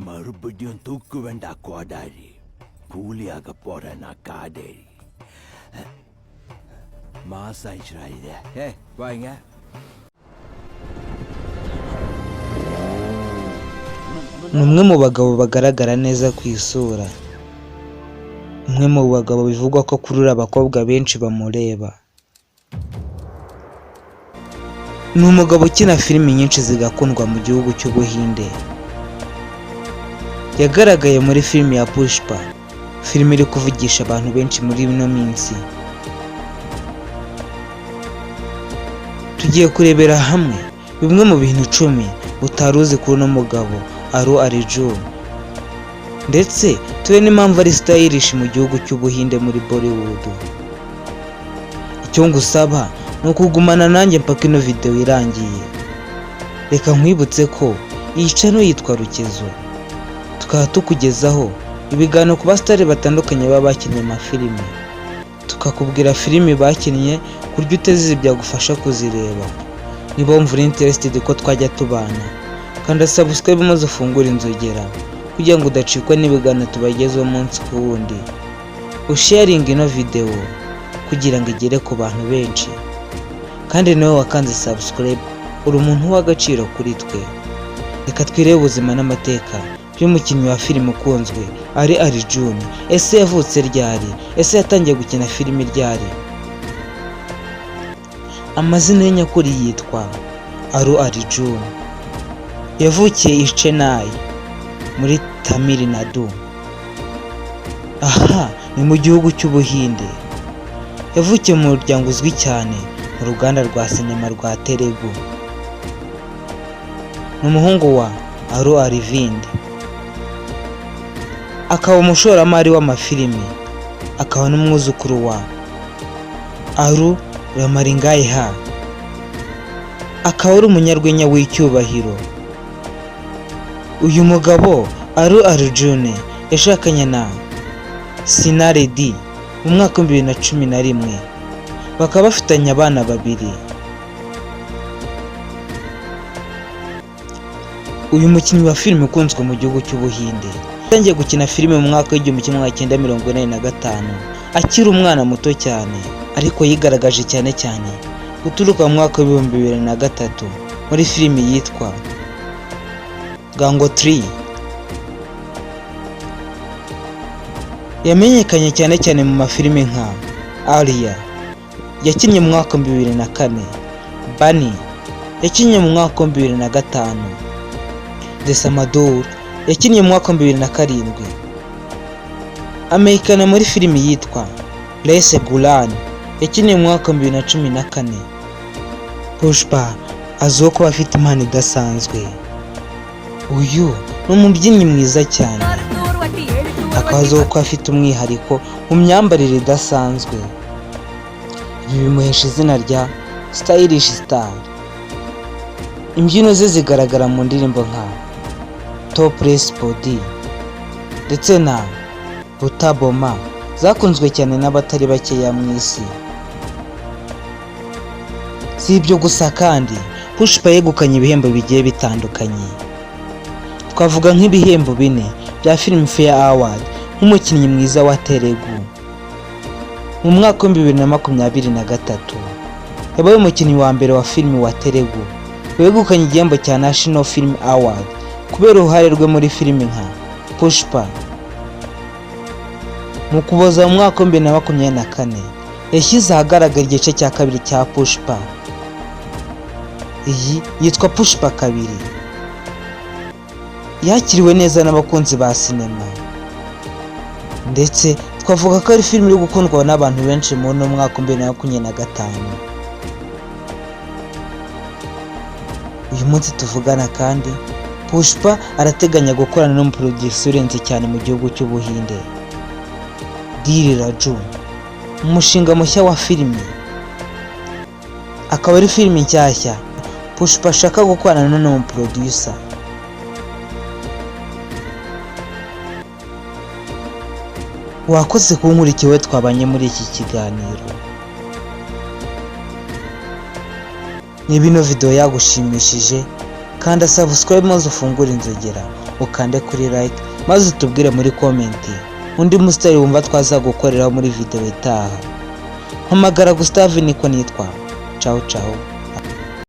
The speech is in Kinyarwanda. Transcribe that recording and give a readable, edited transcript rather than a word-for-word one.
மறுபடியும் தூக்கு வேண்டா கோடாரி, கூலியாக போறேன் நான் காடேரி. மாசாயிச்சுடா இது. ஏ வாங்க. Ni umwe mu bagabo bagaragara neza ku isura, umwe mu bagabo bivugwa ko akurura abakobwa benshi bamureba. Ni umugabo ukina filimi nyinshi zigakundwa mu gihugu cy'Ubuhinde. Yagaragaye muri filimi ya Pushpa, filimi iri kuvugisha abantu benshi muri ino minsi. Tugiye kurebera hamwe bimwe mu bintu 10 utari uzi kuri uno mugabo Allu Arjun, ndetse turebe n'impamvu ari stylish mu gihugu cy'Ubuhinde muri Bollywood. Icyo ngusaba ni ukugumana nanjye mpaka ino video irangiye. Reka nkwibutse ko iyi channel yitwa Rukezo, tukaba tukugezaho ibiganiro ku basitari batandukanye baba bakinnye amafilimi, tukakubwira filimi bakinnye ku buryo uteze byagufasha kuzireba. Niba wumva uri interested ko twajya tubana, kanda subscribe maze ufungure inzogera kugira ngo udacikwa n'ibiganiro tubagezaho umunsi ku wundi. Usharinga ino video kugira ngo igere ku bantu benshi, kandi nawe wakanze subscribe uri umuntu w'agaciro kuri twe. Reka twirebe ubuzima n'amateka by'umukinnyi wa filime ukunzwe Allu Arjun. Ese yavutse ryari? Ese yatangiye gukina filimi ryari? Amazina ye nyakuri yitwa Allu Arjun. Yavukiye i Chennai muri Tamil Nadu, aha ni mu gihugu cy'Ubuhinde. Yavukiye mu muryango uzwi cyane mu ruganda rwa sinema rwa Telugu. Ni umuhungu wa Allu Aravind, akaba umushoramari w'amafilimi, akaba n'umwuzukuru wa Allu Ramalingaiah, akaba ari umunyarwenya w'icyubahiro. Uyu mugabo Allu Arjun yashakanye na Sina Reddy mu mwaka wa 2011, bakaba bafitanye abana babiri. Uyu mukinnyi wa filime ukunzwe mu gihugu cy'Ubuhinde yatangiye gukina filime mu mwaka wa 1985 akiri umwana muto cyane, ariko yigaragaje cyane cyane guturuka mu mwaka wa 2003 muri filimi yitwa Gangotri. Yamenyekanye cyane cyane mu mafilime nka Alia yakinnye mu mwaka wa 2004, Bunny yakinnye mu mwaka wa 2005, Desamadu yakinnye mu mwaka wa 2007, amenyekana muri filimi yitwa Race Gurram yakinnye mu mwaka wa 2014. Pushpa azwiho kuba afite impano idasanzwe. Uyu ni umubyinnyi mwiza cyane, akaba azwiho ko afite umwihariko mu myambarire idasanzwe. Ibi bimuhesha izina rya Stylish Star. Imbyino ze zigaragara mu ndirimbo nka Topless Body ndetse na Butta Bomma zakunzwe cyane n'abatari bakeya mu isi. Si ibyo gusa kandi, Pushpa yegukanye ibihembo bigiye bitandukanye. Twavuga nk'ibihembo 4 bya Filmfare Award nk'umukinnyi mwiza wa Telugu. Mu mwaka wa 2023 yabaye umukinnyi wa mbere wa filimi wa Telugu wegukanye igihembo cya National Film Award kubera uruhare rwe muri filimi nka Pushpa. Mu Kuboza mu mwaka wa 2024 yashyize ahagaragara igice cya kabiri cya Pushpa, iyi yitwa Pushpa 2. Yakiriwe neza n'abakunzi ba sinema, ndetse twavuga ko ari filime iri gukundwa n'abantu benshi muri uno mwaka wa 2025. Uyu munsi tuvugana kandi, Pushpa arateganya gukorana n'umuproducer urenze cyane mu gihugu cy'Ubuhinde, Dil Raju, umushinga mushya wa filime, akaba ari filime nshyashya Pushpa ashaka gukorana n'uno muproducer. Wakoze kunkurikiye wowe twabanye muri iki kiganiro. Niba ino video yagushimishije, kanda subscribe maze ufungure inzogera. ukande kuri like, maze utubwire muri comment undi musitari wumva twazagukoreraho muri video itaha. Mpamagara Gustave niko nitwa. Ciao ciao.